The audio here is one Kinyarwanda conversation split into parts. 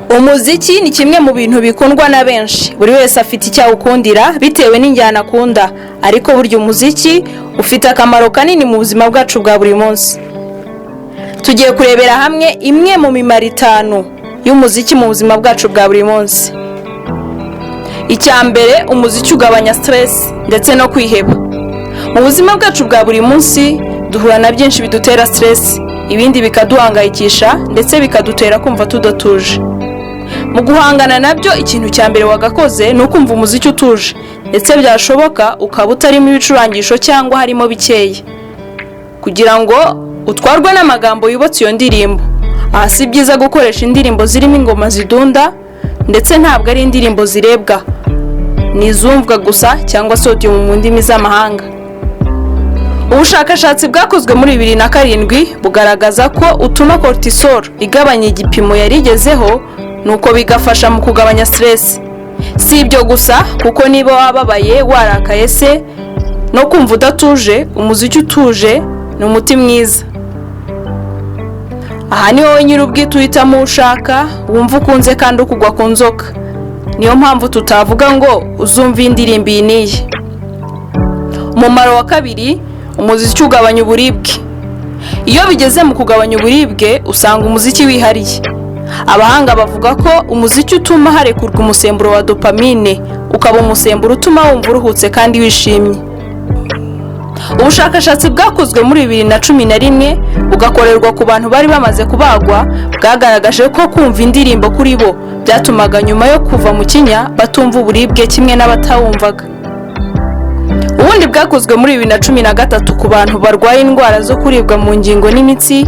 Umuziki ni kimwe mu bintu bikundwa na benshi. Buri wese afite icyo awukundira bitewe n'injyana akunda, ariko burya umuziki ufite akamaro kanini mu buzima bwacu bwa buri munsi. Tugiye kurebera hamwe imwe mu mimaro itanu y'umuziki mu buzima bwacu bwa buri munsi. Icya mbere, umuziki ugabanya stress ndetse no kwiheba. Mu buzima bwacu bwa buri munsi duhura na byinshi bidutera stress, ibindi bikaduhangayikisha ndetse bikadutera kumva tudatuje. Mu guhangana nabyo, ikintu cya mbere wagakoze ni ukumva umuziki utuje, ndetse byashoboka ukaba utarimo ibicurangisho cyangwa harimo bikeya, kugira ngo utwarwe n'amagambo yubatse iyo ndirimbo. Aha si byiza gukoresha indirimbo zirimo ingoma zidunda, ndetse ntabwo ari indirimbo zirebwa, ni izumvwa gusa cyangwa se audio mu ndimi z'amahanga. Ubushakashatsi bwakozwe muri 2007 bugaragaza ko utuma cortisol igabanya igipimo yari igezeho, nuko bigafasha mu kugabanya stress. Si ibyo gusa, kuko niba wababaye, warakaye se no kumva udatuje, umuziki utuje ni umuti mwiza. Aha ni wowe nyir'ubwite uhitamo uwo ushaka, wumva ukunze kandi ukugwa ku nzoka. Niyo mpamvu tutavuga ngo uzumve indirimbo iyi n'iyi. Umumaro wa kabiri, umuziki ugabanya uburibwe. Iyo bigeze mu kugabanya uburibwe, usanga umuziki wihariye. Abahanga bavuga ko umuziki utuma harekurwa umusemburo wa dopamine, ukaba umusemburo utuma wumva uruhutse kandi wishimye. Ubushakashatsi bwakozwe muri 2011, bugakorerwa ku bantu bari bamaze kubagwa, bwagaragaje ko kumva indirimbo kuri bo byatumaga nyuma yo kuva mu kinya batumva uburibwe kimwe n'abatawumvaga. Ubundi bwakozwe muri 2013 ku bantu barwaye indwara zo kuribwa mu ngingo n'imitsi,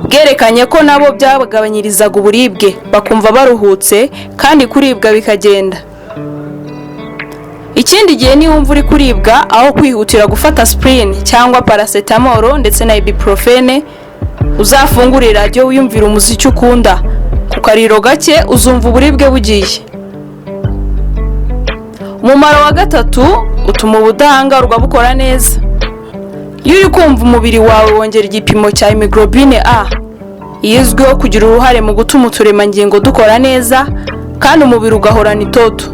bwerekanye ko nabo byabagabanyirizaga uburibwe, bakumva baruhutse kandi kuribwa bikagenda. Ikindi gihe niwumva uri kuribwa, aho kwihutira gufata aspirine cyangwa paracetamol ndetse na ibuprofene, uzafungure radiyo wiyumvira umuziki ukunda. Ku kariro gake uzumva uburibwe bugiye. Umumaro wa gatatu, utuma ubudahangarwa bukora neza. Iyo uri kumva umubiri wawe wongera igipimo cya hémoglobine A, izwiho kugira uruhare mu gutuma uturemangingo dukora neza kandi umubiri ugahorana itoto.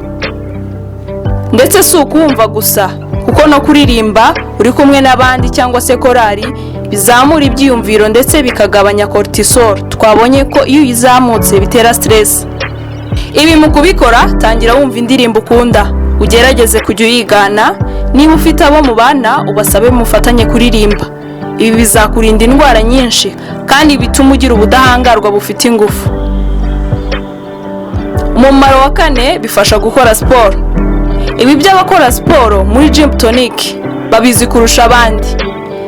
Ndetse si ukuwumva gusa, kuko no kuririmba uri kumwe n'abandi cyangwa se korali bizamura ibyiyumviro ndetse bikagabanya cortisol twabonye ko iyo uyizamutse bitera stress. Ibi mu kubikora, tangira wumva indirimbo ukunda, ugerageze kujya uyigana. Niba ufite abo mubana, ubasabe mufatanye kuririmba. Ibi bizakurinda indwara nyinshi kandi bituma ugira ubudahangarwa bufite ingufu. Umumaro wa kane, bifasha gukora siporo. Ibi by'abakora siporo muri gym tonic babizi kurusha abandi.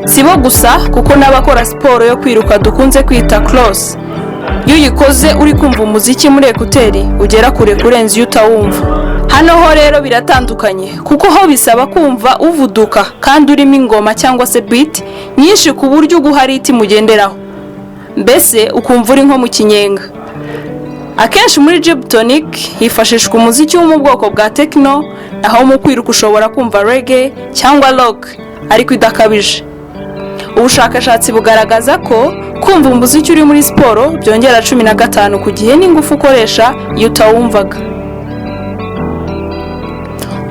Si bo gusa, kuko n'abakora siporo yo kwiruka dukunze kwita cross, iyo uyikoze uri kumva umuziki muri écouteurs ugera kure kurenza iyo utawumva. Hano ho rero biratandukanye, kuko ho bisaba kumva uvuduka kandi urimo ingoma cyangwa se beat nyinshi, ku buryo uguha rythme ugenderaho, mbese ukumva uri nko mu kinyenga. Akenshi muri gym tonic hifashishwa umuziki wo mu bwoko bwa techno, naho mu kwiruka ushobora kumva reggae cyangwa rock ariko idakabije. Ubushakashatsi bugaragaza ko kumva umuziki uri muri siporo byongera 15 ku gihe n'ingufu ukoresha iyo utawumvaga.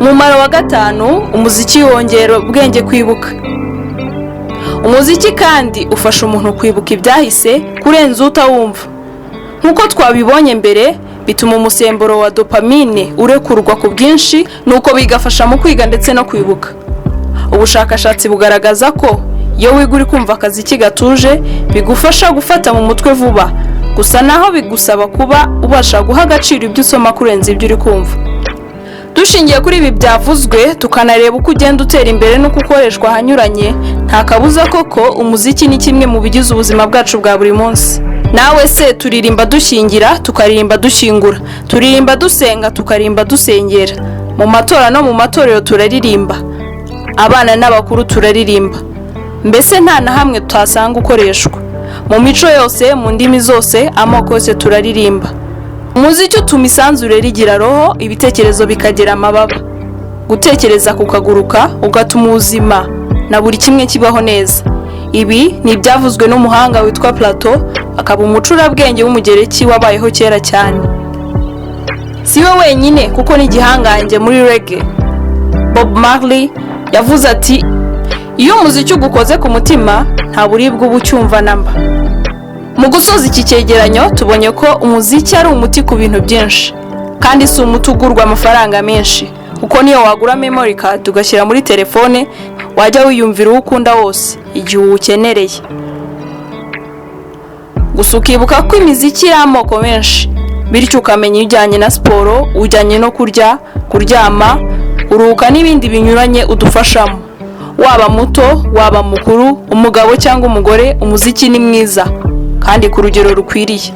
Umumaro wa gatanu, umuziki wongera ubwenge, kwibuka. Umuziki kandi ufasha umuntu kwibuka ibyahise kurenza utawumva. Nk'uko twabibonye mbere, bituma umusemburo wa dopamine urekurwa ku bwinshi, nuko bigafasha mu kwiga ndetse no kwibuka. Ubushakashatsi bugaragaza ko iyo wiga uri kumva akaziki gatuje bigufasha gufata mu mutwe vuba. Gusa naho bigusaba kuba ubasha guha agaciro ibyo usoma kurenza ibyo uri kumva. Dushingiye kuri ibi byavuzwe, tukanareba uko ugenda utera imbere n'uko ukoreshwa ahanyuranye, nta kabuza koko umuziki ni kimwe mu bigize ubuzima bwacu bwa buri munsi. Nawe se, turirimba dushyingira, tukaririmba dushyingura, turirimba dusenga, tukaririmba dusengera, mu matora no mu matorero turaririmba, abana n'abakuru turaririmba. Mbese nta na hamwe tutasanga ukoreshwa. Mu mico yose, mu ndimi zose, amoko yose, turaririmba. Umuziki utuma isanzure rigira roho, ibitekerezo bikagira amababa, gutekereza kukaguruka, ugatuma ubuzima na buri kimwe kibaho neza. Ibi ni ibyavuzwe n'umuhanga witwa Plato, akaba umucurabwenge w'Umugereki wabayeho kera cyane. Si we wenyine, kuko n'igihangange muri reggae Bob Marley yavuze ati: "Iyo umuziki ugukoze ku mutima, nta buribwe uba ucyumva namba." Mu gusoza iki cyegeranyo, tubonye ko umuziki ari umuti ku bintu byinshi, kandi si umuti ugurwa amafaranga menshi, kuko niyo wagura memory card ugashyira muri telefone, wajya wiyumvira uwo ukunda wose igihe uwukenereye. Gusa ukibuka ko imiziki iri amoko menshi, bityo ukamenya ujyanye na siporo, ujyanye no kurya, kuryama, kuruhuka n'ibindi binyuranye udufashamo. Waba muto, waba mukuru, umugabo cyangwa umugore, umuziki ni mwiza kandi ku rugero rukwiriye.